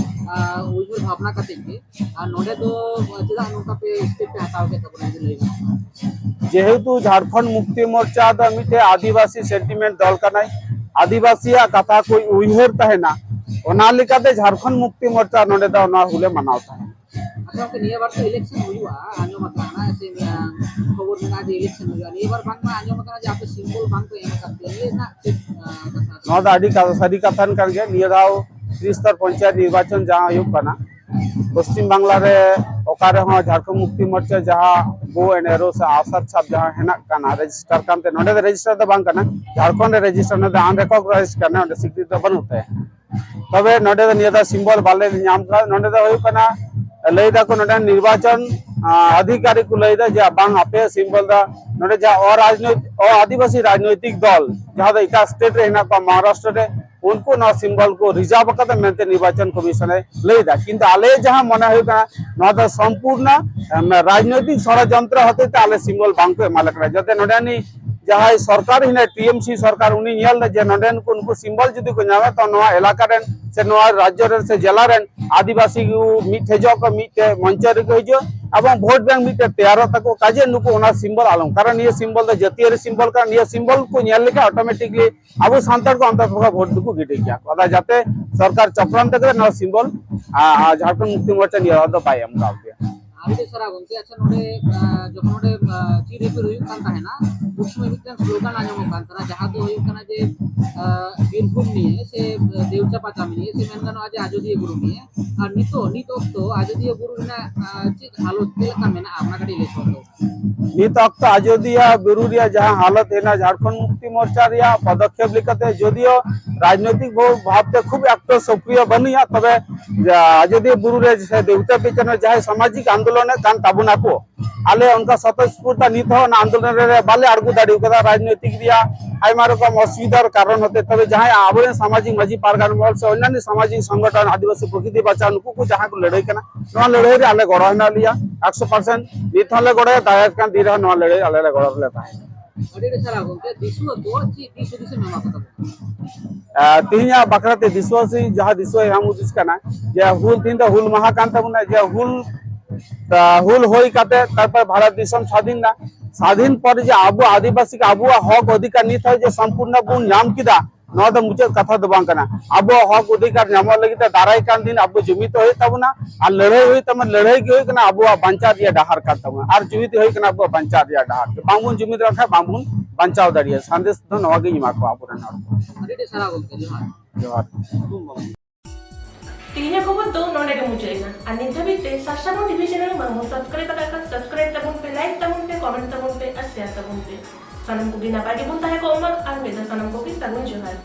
ᱟᱸ, ᱩᱭᱦᱟᱹᱨ ᱵᱷᱟᱵᱽᱱᱟ ᱠᱟᱛᱮ ᱜᱮ ᱟᱨ ᱱᱚᱰᱮ ᱫᱚ ᱪᱮᱫᱟᱜ ᱱᱚᱝᱠᱟ ᱯᱮ step ᱯᱮ ᱦᱟᱛᱟᱣ ᱠᱮᱫ ᱛᱟᱵᱚᱱᱟ, ᱡᱩᱫᱤ ᱞᱟᱹᱭ ᱜᱟᱱᱚᱜ ᱠᱷᱟᱱ? ᱡᱮᱦᱮᱛᱩ ᱡᱷᱟᱲᱠᱷᱚᱸᱰ ᱢᱩᱠᱛᱤ ᱢᱳᱨᱪᱟ ᱫᱚ ᱢᱤᱫᱴᱮᱡ ᱟᱹᱫᱤᱵᱟᱹᱥᱤ sentiment ᱫᱚᱞ ᱠᱟᱱᱟᱭ, ᱟᱹᱫᱤᱵᱟᱹᱥᱤᱭᱟᱜ ᱠᱟᱛᱷᱟ ᱠᱚ ᱩᱭᱦᱟᱹᱨ ᱛᱟᱦᱮᱱᱟ, ᱚᱱᱟ ᱞᱮᱠᱟᱛᱮ ᱡᱷᱟᱲᱠᱷᱚᱸᱰ ᱢᱩᱠᱛᱤ ᱢᱳᱨᱪᱟ ᱱᱚᱰᱮ ᱫᱚ ᱚᱱᱟ ᱦᱩᱞᱮ ᱢᱟᱱᱟᱣ ᱛᱟᱦᱮᱱᱟ᱾ ᱟᱪᱪᱷᱟ ᱜᱚᱢᱠᱮ, ᱱᱤᱭᱟᱹ ᱵᱟᱨ ᱫᱚ election ᱦᱩᱭᱩᱜᱼᱟ, ᱟᱸᱡᱚᱢ ᱟᱠᱟᱱᱟ ᱥᱮ, ᱟᱸ, ᱠᱷᱚᱵᱚᱨ ᱢᱮᱱᱟᱜᱼᱟ ᱡᱮ election ᱦᱩᱭᱩᱜᱼᱟ᱾ ᱱᱤᱭᱟᱹ ᱵᱟᱨ ᱵᱟᱝᱢᱟ ᱟᱸᱡᱚᱢ ᱟᱠᱟᱱᱟ ᱡᱮ ᱟᱯᱮ symbol ᱵᱟᱝ ᱯᱮ ᱮᱢ ᱟᱠᱟᱫ ᱯᱮᱭᱟ, ᱱᱤᱭᱟᱹ ᱨᱮᱱᱟᱜ ᱪᱮᱫ, ᱟᱸ, ᱠᱟᱛᱷᱟ? ᱱᱚᱣᱟ ᱫᱚ ᱟᱹᱰᱤ ᱠᱟ-, ᱥᱟᱹᱨᱤ ᱠᱟᱛᱷᱟ ᱠᱟᱱ ᱜᱮᱭᱟ᱾ ᱱᱤᱭᱟᱹ ᱫᱷᱟᱣ ᱛᱨᱤᱥ ᱥᱛᱚᱨ ᱯᱚᱧᱪᱟᱭᱮᱛ ᱱᱤᱨᱵᱟᱪᱚᱱ ᱡᱟᱦᱟᱸ ᱦᱩᱭᱩᱜ ᱠᱟᱱᱟ, ᱯᱚᱥᱪᱤᱢ ᱵᱟᱝᱞᱟ ᱨᱮ ᱚᱠᱟ ᱨᱮᱦᱚᱸ ᱡᱷᱟᱲᱠᱷᱚᱸᱰ ᱢᱩᱠᱛᱤ ᱢᱳᱨᱪᱟ ᱡᱟᱦᱟᱸ bow and arrow ᱥᱮ ᱟᱜᱼᱥᱟᱨ ᱪᱷᱟᱯ ᱡᱟᱦᱟᱸ ᱦᱮᱱᱟᱜ ᱠᱟᱱᱟ, register ᱠᱟᱱᱛᱮ, ᱱᱚᱰᱮ ᱫᱚ register ᱫᱚ ᱵᱟᱝ ᱠᱟᱱᱟ, ᱡᱷᱟᱲᱠᱷᱚᱸᱰ ᱨᱮ register, ᱱᱚᱰᱮ unrecognized ᱠᱟᱱᱟ, ᱚᱸᱰᱮ ᱥᱤᱠᱨᱤᱛᱤ ᱫᱚ ᱵᱟᱹᱱᱩᱜ ᱛᱟᱭᱟ᱾ ᱛᱚᱵᱮ ᱱᱚᱰᱮ ᱫᱚ ᱱᱤᱭᱟᱹ ᱫᱷᱟᱣ symbol ᱵᱟᱞᱮ ᱧᱟᱢ ᱠᱟᱫᱟ᱾ ᱱᱚᱰᱮ ᱫᱚ ᱦᱩᱭᱩᱜ ᱠᱟᱱᱟ, ᱞᱟᱹᱭ ᱫᱟᱠᱚ ᱱᱚᱰᱮ ᱱᱤᱨᱵᱟᱪᱚᱱ, ᱟᱸ, ᱟᱫᱷᱤᱠᱟᱨᱤ ᱠᱚ ᱞᱟᱹᱭ ᱫᱟ ᱡᱮ ᱵᱟᱝ, ᱟᱯᱮ symbol ᱫᱚ ᱱᱚᱰᱮ ᱡᱟᱦᱟᱸ ᱚᱨᱟᱡᱽᱱᱳᱭᱛᱤᱠ, ᱚ-ᱟᱹᱫᱤᱵᱟᱹᱥᱤ ᱨᱟᱡᱽᱱᱳᱭᱛᱤᱠ ᱫᱚᱞ ᱡᱟᱦᱟᱸ ᱫᱚ ᱮᱴᱟᱜ state ᱨᱮ ᱦᱮᱱᱟᱜ ᱠᱚᱣᱟ, ᱢᱚᱦᱟᱨᱟᱥᱴᱨᱚ ᱨᱮ, ᱩᱱᱠᱩ ᱱᱚᱣᱟ symbol ᱠᱚ reserve ᱟᱠᱟᱫᱟ ᱢᱮᱱᱛᱮ ᱱᱤᱨᱵᱟᱪᱚᱱ ᱠᱚᱢᱤᱥᱚᱱ ᱮ ᱞᱟᱹᱭ ᱫᱟ᱾ ᱠᱤᱱᱛᱩ ᱟᱞᱮ ᱡᱟᱦᱟᱸ ᱢᱚᱱᱮ ᱦᱩᱭᱩᱜ ᱠᱟᱱᱟ, ᱱᱚᱣᱟ ᱫᱚ ᱥᱚᱢᱯᱩᱨᱱᱚ, ᱮᱢ, ᱨᱟᱡᱽᱱᱳᱭᱛᱤᱠ ᱥᱚᱲᱚᱡᱚᱱᱛᱨᱚ ᱦᱚᱛᱮᱡ ᱛᱮ ᱟᱞᱮ symbol ᱵᱟᱝ ᱠᱚ ᱮᱢᱟ ᱞᱮ ᱠᱟᱱᱟ, ᱡᱟᱛᱮ ᱱᱚᱰᱮᱱᱤᱡ ᱡᱟᱦᱟᱸᱭ ᱥᱚᱨᱠᱟᱨ ᱦᱮᱱᱟᱭ, T M C ᱥᱚᱨᱠᱟᱨ, ᱩᱱᱤ ᱧᱮᱞ ᱫᱟ ᱡᱮ ᱱᱚᱰᱮᱱ ᱠᱚ ᱱᱩᱠᱩ symbol ᱡᱩᱫᱤ ᱠᱚ ᱧᱟᱢᱟ, ᱛᱚ ᱱᱚᱣᱟ ᱮᱞᱟᱠᱟ ᱨᱮᱱ ᱥᱮ ᱱᱚᱣᱟ ᱨᱟᱡᱽᱡᱚ ᱨᱮᱱ ᱥᱮ ᱡᱮᱞᱟ ᱨᱮᱱ ᱟᱹᱫᱤᱵᱟᱹᱥᱤ ᱠᱚ ᱢᱤᱫ ᱴᱷᱮᱡᱚᱜ ᱠᱚ, ᱢᱤᱫᱴᱮᱡ ᱢᱚᱧᱪᱚ ᱨᱮᱠᱚ ᱦᱤᱡᱩᱜᱼᱟ᱾ ᱮᱵᱚᱝ ᱵᱷᱳᱴ ᱵᱮᱝᱠ ᱢᱤᱫᱴᱮᱱ ᱛᱮᱭᱟᱨᱚᱜ ᱛᱟᱠᱚ, ᱠᱟᱡᱮ ᱱᱩᱠᱩ ᱚᱱᱟ ᱥᱤᱢᱵᱚᱞ ᱟᱞᱚᱢ, ᱠᱟᱨᱚᱱ ᱱᱤᱭᱟᱹ ᱥᱤᱢᱵᱚᱞ ᱫᱚ ᱡᱟᱹᱛᱤᱭᱟᱹᱨᱤ ᱥᱤᱢᱵᱚᱞ ᱠᱟᱱᱟ, ᱱᱤᱭᱟᱹ ᱥᱤᱢᱵᱚᱞ ᱠᱚ ᱧᱮᱞ ᱞᱮᱠᱷᱟᱱ ᱚᱴᱳᱢᱮᱴᱤᱠᱞᱤ ᱟᱵᱚ ᱥᱟᱱᱛᱟᱲ ᱠᱚ ᱚᱱᱛᱚᱨ ᱵᱷᱳᱴ ᱫᱚᱠᱚ ᱜᱤᱰᱤ ᱜᱮᱭᱟ ᱠᱚ᱾ ᱟᱫᱚ ᱡᱟᱛᱮ ᱥᱚᱨᱠᱟᱨ ᱪᱚᱠᱨᱟᱱᱛᱚ ᱠᱟᱛᱮ ᱱᱚᱣᱟ ᱥᱤᱢᱵᱚᱞ ᱡᱷᱟᱲᱠᱷᱚᱸᱰ ᱢᱩᱠᱛᱤ ᱢᱳᱨᱪᱟ ᱱᱤᱭᱟᱹ ᱫᱷᱟᱣ ᱫᱚ ᱵᱟᱭ ᱮᱢ ᱠᱟᱣ ᱫᱮᱭᱟ᱾ ᱟᱹᱰᱤ ᱥᱟᱨᱦᱟᱣ ᱜᱚᱢᱠᱮ᱾ ᱟᱪᱪᱷᱟ, ᱱᱚᱰᱮ ᱡᱚᱠᱷᱚᱱ ᱱᱚᱰᱮ ᱪᱤᱨ ᱦᱤᱯᱤᱲ ᱦᱩᱭᱩᱜ ᱠᱟᱱ ᱛᱟᱦᱮᱱᱟ, ᱩᱱ ᱥᱚᱢᱚᱭ ᱢᱤᱫᱴᱟᱝ ᱥᱞᱳᱜᱟᱱ ᱟᱸᱡᱚᱢᱚᱜ ᱠᱟᱱ ᱛᱟᱦᱮᱱᱟ, ᱡᱟᱦᱟᱸ ᱫᱚ ᱦᱩᱭᱩᱜ ᱠᱟᱱᱟ ᱡᱮ ᱵᱤᱨᱵᱷᱩᱢ ᱱᱤᱭᱮ ᱥᱮ ᱫᱮᱣᱪᱟ ᱯᱟᱪᱟᱢᱤ ᱱᱤᱭᱮ ᱥᱮ ᱢᱮᱱ ᱜᱟᱱᱚᱜᱼᱟ ᱡᱮ ᱟᱡᱚᱫᱤᱭᱟᱹ ᱵᱩᱨᱩ ᱱᱤᱭᱮ᱾ ᱟᱨ ᱱᱤᱛᱚᱜ, ᱱᱤᱛ ᱚᱠᱛᱚ ᱟᱡᱚᱫᱤᱭᱟᱹ ᱵᱩᱨᱩ ᱨᱮᱱᱟᱜ ᱪᱮᱫ ᱦᱟᱞᱚᱛ, ᱪᱮᱫ ᱞᱮᱠᱟ ᱢᱮᱱᱟᱜᱼᱟ, ᱚᱱᱟ ᱠᱟᱹᱴᱤᱡ ᱞᱟᱹᱭ ᱥᱚᱫᱚᱨ᱾ ᱱᱤᱛ ᱚᱠᱛᱚ ᱟᱡᱚᱫᱤᱭᱟᱹ ᱵᱩᱨᱩ ᱨᱮᱭᱟᱜ ᱡᱟᱦᱟᱸ ᱦᱟᱞᱚᱛ ᱦᱮᱱᱟᱜ, ᱡᱷᱟᱲᱠᱷᱚᱸᱰ ᱢᱩᱠᱛᱤ ᱢᱳᱨᱪᱟ ᱨᱮᱭᱟᱜ ᱯᱚᱫᱚᱠᱷᱮᱯ ᱞᱮᱠᱟᱛᱮ, ᱡᱚᱫᱤᱭᱳ ᱨᱟᱡᱽᱱᱳᱭᱛᱤᱠ ᱵᱷᱟᱵᱽ ᱛᱮ ᱠᱷᱩᱵ ᱮᱠᱴᱟ ᱥᱚᱠᱨᱤᱭᱚ ᱵᱟᱹᱱᱩᱜᱼᱟ, ᱛᱚᱵᱮ ᱟᱡᱚᱫᱤᱭᱟᱹ ᱵᱩᱨᱩ ᱨᱮ ᱥᱮ ᱫᱮᱣᱛᱟ ᱯᱤᱪᱷᱚᱱ ᱨᱮ ᱡᱟᱦᱟᱸᱭ ᱥᱟᱢᱟᱡᱤᱠ ᱟᱱᱫᱳᱞᱚᱱ ᱮᱫ ᱠᱟᱱ ᱛᱟᱵᱚᱱᱟ ᱠᱚ, ᱟᱞᱮ ᱚᱱᱠᱟ ᱥᱚᱛᱚᱥᱯᱩᱨᱛᱟ ᱱᱤᱛ ᱦᱚᱸ ᱚᱱᱟ ᱟᱱᱫᱳᱞᱚᱱ ᱨᱮ ᱵᱟᱞᱮ ᱟᱬᱜᱚ ᱫᱟᱲᱮ ᱠᱟᱫᱟ, ᱨᱟᱡᱽᱱᱳᱭᱛᱤᱠ ᱨᱮᱭᱟᱜ ᱟᱭᱢᱟ ᱨᱚᱠᱚᱢ ᱚᱥᱩᱵᱤᱫᱷᱟᱨ ᱠᱟᱨᱚᱱ ᱦᱚᱛᱮ᱾ ᱛᱚᱵᱮ ᱡᱟᱦᱟᱸᱭ ᱟᱵᱚᱨᱮᱱ ᱥᱟᱢᱟᱡᱤᱠ ᱢᱟᱹᱡᱷᱤ ᱯᱟᱨᱜᱟᱱᱟ ᱢᱚᱦᱚᱞ ᱥᱮ ᱚᱱᱱᱟᱱᱚ ᱥᱟᱢᱟᱡᱤᱠ ᱥᱚᱝᱜᱚᱴᱷᱚᱱ, ᱟᱹᱫᱤᱵᱟᱹᱥᱤ ᱯᱨᱚᱠᱨᱤᱛᱤ ᱵᱟᱧᱪᱟᱣ, ᱱᱩᱠᱩ ᱠᱚ ᱡᱟᱦᱟᱸ ᱠᱚ ᱞᱟᱹᱲᱦᱟᱹᱭ ᱠᱟᱱᱟ, ᱱᱚᱣᱟ ᱞᱟᱹᱲᱦᱟᱹᱭ ᱨᱮ ᱟᱞᱮ ᱜᱚᱲᱚ ᱦᱮᱱᱟᱜ ᱞᱮᱭᱟ ᱮᱠᱥᱚ ᱯᱟᱨᱥᱮᱱᱴ᱾ ᱱᱤᱛ ᱦᱚᱸᱞᱮ ᱜᱚᱲᱚᱭᱟ, ᱫᱟᱲᱮᱭᱟᱜ ᱠᱟᱱ ᱫᱤᱱ ᱨᱮᱦᱚᱸ ᱱᱚᱣᱟ ᱞᱟᱹᱲᱦᱟᱹᱭ ᱟᱞᱮ ᱞᱮ ᱜᱚᱲᱚ ᱨᱮᱞᱮ ᱛᱟᱦᱮᱱᱟ᱾ ᱟᱹᱰᱤ ᱟᱹᱰᱤ ᱥᱟᱨᱦᱟᱣ ᱜᱚᱢᱠᱮ᱾ ᱫᱤᱥᱩᱣᱟᱹ ᱠᱚ ᱪᱮᱫ ᱫᱤᱥ ᱦᱩᱫᱤᱥ ᱮᱢ ᱮᱢᱟ ᱠᱚ ᱛᱟᱵᱚᱱᱟ? ᱛᱮᱦᱮᱧᱟᱜ ᱵᱟᱠᱷᱨᱟ ᱛᱮ ᱫᱤᱥᱩᱣᱟᱹ ᱥᱤ ᱡᱟᱦᱟᱸ ᱫᱤᱥᱩᱣᱟᱹ ᱮᱢ ᱦᱩᱫᱤᱥ ᱠᱟᱱᱟ, ᱡᱮ ᱦᱩᱞ, ᱛᱮᱦᱮᱧ ᱫᱚ ᱦᱩᱞ ᱢᱟᱦᱟ ᱠᱟᱱ ᱛᱟᱵᱚᱱᱟ, ᱡᱮ ᱦᱩᱞ, ᱦᱩᱞ ᱦᱩᱭ ᱠᱟᱛᱮ ᱛᱟᱨᱯᱚᱨ ᱵᱷᱟᱨᱚᱛ ᱫᱤᱥᱚᱢ ᱥᱟᱫᱷᱤᱱ ᱮᱱᱟ᱾ ᱥᱟᱫᱷᱤᱱ ᱯᱚᱨ ᱡᱮ ᱟᱵᱚ ᱟᱹᱫᱤᱵᱟᱹᱥᱤ ᱠᱚ ᱟᱵᱚᱣᱟᱜ ᱦᱚᱠ ᱚᱫᱷᱤᱠᱟᱨ ᱱᱤᱛ ᱦᱚᱸ ᱡᱮ ᱥᱚᱢᱯᱩᱨᱱᱚ ᱵᱚᱱ ᱧᱟᱢ ᱠᱮᱫᱟ, ᱱᱚᱣᱟ ᱫᱚ ᱢᱩᱪᱟᱹᱫ ᱠᱟᱛᱷᱟ ᱫᱚ ᱵᱟᱝ ᱠᱟᱱᱟ᱾ ᱟᱵᱚᱣᱟᱜ ᱦᱚᱠ ᱚᱫᱷᱤᱠᱟᱨ ᱧᱟᱢᱚᱜ ᱞᱟᱹᱜᱤᱫ ᱛᱮ ᱫᱟᱨᱟᱭ ᱠᱟᱱ ᱫᱤᱱ ᱟᱵᱚ ᱡᱩᱢᱤᱫ ᱦᱩᱭᱩᱜ ᱛᱟᱵᱚᱱᱟ, ᱟᱨ ᱞᱟᱹᱲᱦᱟᱹᱭ ᱦᱩᱭᱩᱜ ᱛᱟᱵᱚᱱᱟ᱾ ᱞᱟᱹᱲᱦᱟᱹᱭ ᱜᱮ ᱦᱩᱭᱩᱜ ᱠᱟᱱᱟ ᱟᱵᱚᱣᱟᱜ ᱵᱟᱧᱪᱟᱣ ᱨᱮᱭᱟᱜ ᱰᱟᱦᱟᱨ ᱠᱟᱱ ᱛᱟᱵᱚᱱᱟ, ᱟᱨ ᱡᱩᱢᱤᱫ ᱦᱩᱭᱩᱜ ᱠᱟᱱᱟ ᱟᱵᱚᱣᱟᱜ ᱵᱟᱧᱪᱟᱣ ᱨᱮᱭᱟᱜ ᱰᱟᱦᱟᱨ᱾ ᱵᱟᱝᱵᱚᱱ ᱡᱩᱢᱤᱫ ᱞᱮᱱᱠᱷᱟᱱ ᱵᱟᱝᱵᱚᱱ ᱵᱟᱧᱪᱟᱣ ᱫᱟᱲᱮᱭᱟᱜᱼᱟ᱾ ᱥᱟᱸᱫᱮᱥ ᱫᱚ ᱱᱚᱣᱟ ᱜᱤᱧ ᱮᱢᱟ ᱠᱚᱣᱟ ᱟᱵᱚᱨᱮᱱ ᱦᱚᱲ ᱠᱚ᱾ ᱟᱹᱰᱤ ᱟᱹᱰᱤ ᱥᱟᱨᱦᱟᱣ ᱜᱚᱢᱠᱮ, ᱡᱚᱦᱟᱨ᱾ ᱡᱚᱦᱟᱨ᱾ ᱛᱮᱦᱮᱧᱟᱜ ᱠᱷᱚᱵᱚᱨ ᱫᱚ ᱱᱚᱰᱮ ᱜᱮ ᱢᱩᱪᱟᱹᱫ ᱮᱱᱟ᱾ ᱟᱨ ᱱᱤᱛ ᱫᱷᱟᱹᱵᱤᱡ ᱛᱮ ᱥᱟᱨᱥᱟᱵᱚᱱ ᱴᱤᱵᱷᱤ ᱪᱮᱱᱮᱞ ᱵᱟᱝᱵᱚᱱ ᱥᱟᱵᱥᱠᱨᱟᱭᱤᱵ ᱟᱠᱟᱫ ᱠᱷᱟᱱ ᱥᱟᱵᱥᱠᱨᱟᱭᱤᱵ ᱛᱟᱵᱚᱱ ᱯᱮ, ᱞᱟᱭᱤᱠ ᱛᱟᱵᱚᱱ ᱯᱮ, ᱠᱚᱢᱮᱱᱴ ᱛᱟᱵᱚᱱ ᱯᱮ ᱟᱨ ᱥᱮᱭᱟᱨ ᱛᱟᱵᱚᱱ ᱯᱮ᱾ ᱥᱟᱱᱟᱢ ᱠᱚᱜᱮ ᱱᱟᱯᱟᱭ ᱜᱮᱵᱚᱱ ᱛᱟᱦᱮᱸ ᱠᱚᱜ ᱢᱟ ᱟᱨ ᱢᱤᱫ ᱫᱷᱟᱣ ᱥᱟᱱᱟᱢ ᱠᱚᱜᱮ ᱥᱟᱹᱜᱩᱱ ᱡᱚᱦᱟᱨ᱾